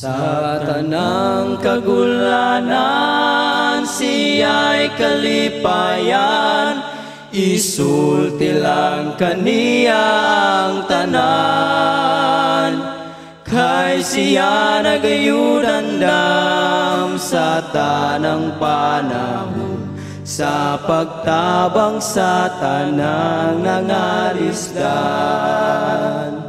Sa tanang kagulanan, siya'y kalipayan. Isulti lang kaniya ang tanan. Kay siya nagayud andam sa tanang panahon, sa pagtabang sa tanang nangalisdan.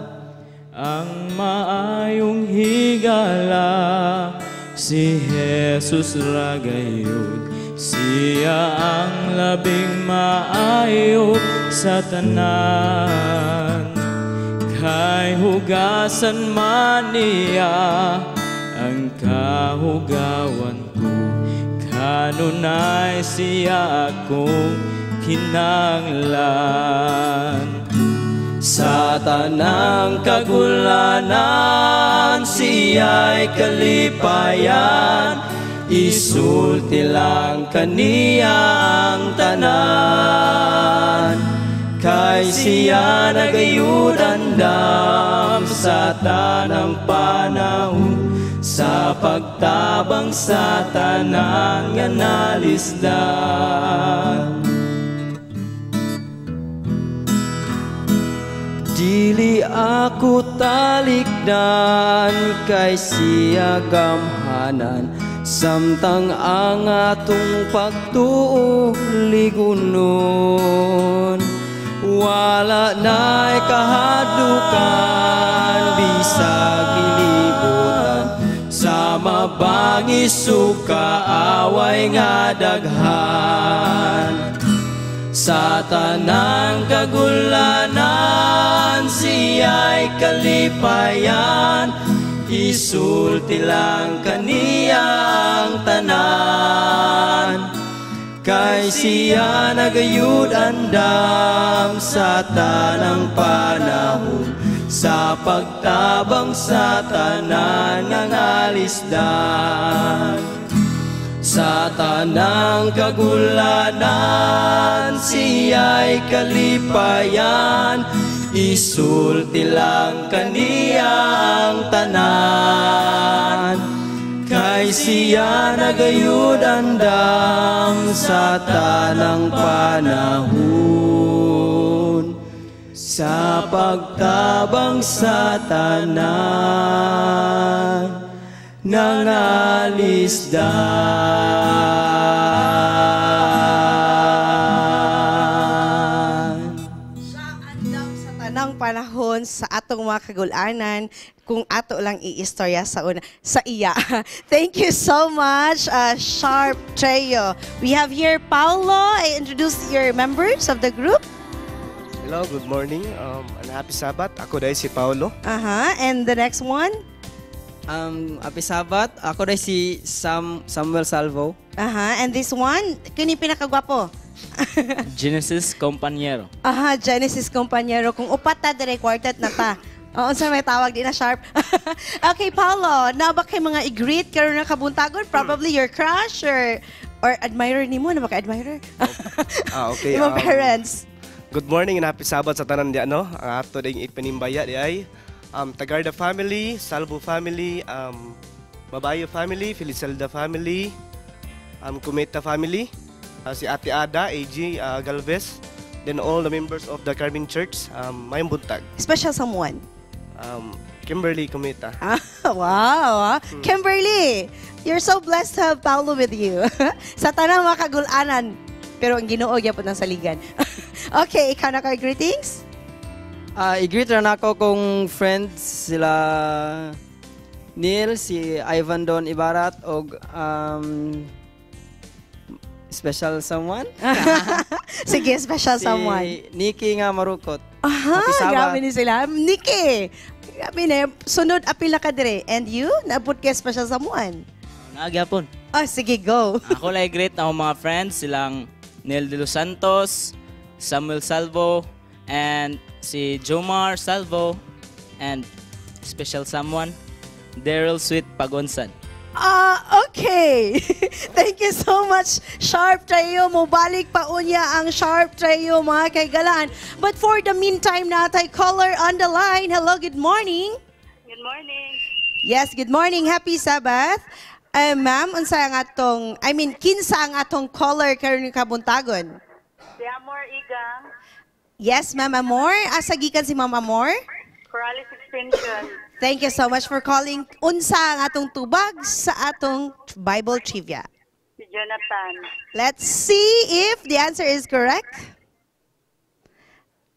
Ang maayong higala, si Jesus ra gayud. Siya ang labing maayo sa tanan. Kay hugasan man niya ang kahugawan ko. Kanunay siya akong kinanglan. Sa tanang kagulanan, siya'y kalipayan. Isulti lang kaniya ang tanan. Kay siya nagayud andam sa tanang panahon, sa pagtabang sa tanan nga nalisdan. Dili ako talikdan kay siya gamhanan, samtang ang atong pagtuo ligunon. Wala na'y kahadlukan bisag kilibutan, sa mabangis ug kaaway nga daghan. Sa tanang kagulanan, siya'y kalipayan. Isulti lang kaniya ang tanan. Kay siya nagayud andam sa tanang panahon, sa pagtabang sa tanan nga ngalisdan. Sa tanang kagulanan, siya'y kalipayan. Isulti lang kaniya ang tanan. Kay siya nagayud andam sa tanang panahon, sa pagtabang sa tanan nangalisdan. Siya andam sa tanang panahon sa atong mga kagulanan kung ato lang iistorya sa una sa iya. Thank you so much, Sharp Trio. We have here Paolo. I introduce your members of the group. Hello, good morning and happy Sabbath. Ako dahil si Paolo. And the next one? Happy Sabbath. Ako dahil si Samuel Salvo. And this one, kini pinakagwapo. Genesis Compañero. Aha, Genesis Compañero. Kung upat ta dire, quartet na ta. Oo, sa may tawag di na sharp. Okay, Paolo, na ba kay mga i-greet karon na kabuntagon? Probably your crush or admirer nimo, na ba ka admirer? Okay. Imong parents. Good morning and happy Sabbath sa tanan di ano. Ang ato ding ipanimbaya di ay Tagarda family, Salvo family, Mabayo family, Felicelda family, Kumeta family, si Ate Ada, AG Galvez, then all the members of the Carmen Church, mayong buntag. Special someone. Kimberly Kumeta. Wow. Kimberly, you're so blessed to have Paolo with you. Sa tanang mga kagulanan, pero ang Ginoo gyapon ang saligan. Okay, ikaw na kay greetings? I-greet ra nako kong friends sila Neil, si Ivan Don Ibarat og special someone. Sige, special si someone. Nikki nga marukot. Aha, Happy Sabbath. grabe ni sila. Nikki, grabe na. Sunod, apila ka dire. And you, naabot kay special someone. Nagyapon. Oh, sige, go. Ako lang i-greet na akong mga friends, silang Neil De Los Santos, Samuel Salvo, and si Jomar Salvo, and special someone, Daryl Sweet Pagonsan. Ah, okay. Thank you so much, Sharp Trio. Mobalik pa unya ang Sharp Trio, mga kaigalaan. But for the meantime, natay caller on the line. Hello, good morning. Good morning. Yes, good morning. Happy Sabbath. Ma'am, unsa ang atong, I mean, kinsa ang atong caller karon kabuntagon? Si Amor Igang. Yes, Ma'am Amor. Asa gikan si Ma'am Amor? Corrales Extension. Thank you so much for calling. Unsa ang atong tubag sa atong Bible trivia? Si Jonathan. Let's see if the answer is correct.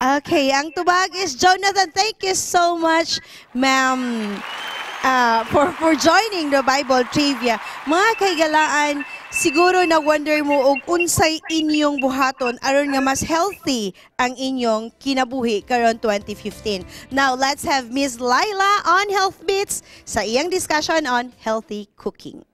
Okay, ang tubag is Jonathan. Thank you so much, ma'am, for joining the Bible trivia. Mga kahigalaan, siguro na wonder mo og unsay inyong buhaton aron nga mas healthy ang inyong kinabuhi karon 2015. Now, let's have Miss Laila on Health Beats sa iyang discussion on healthy cooking.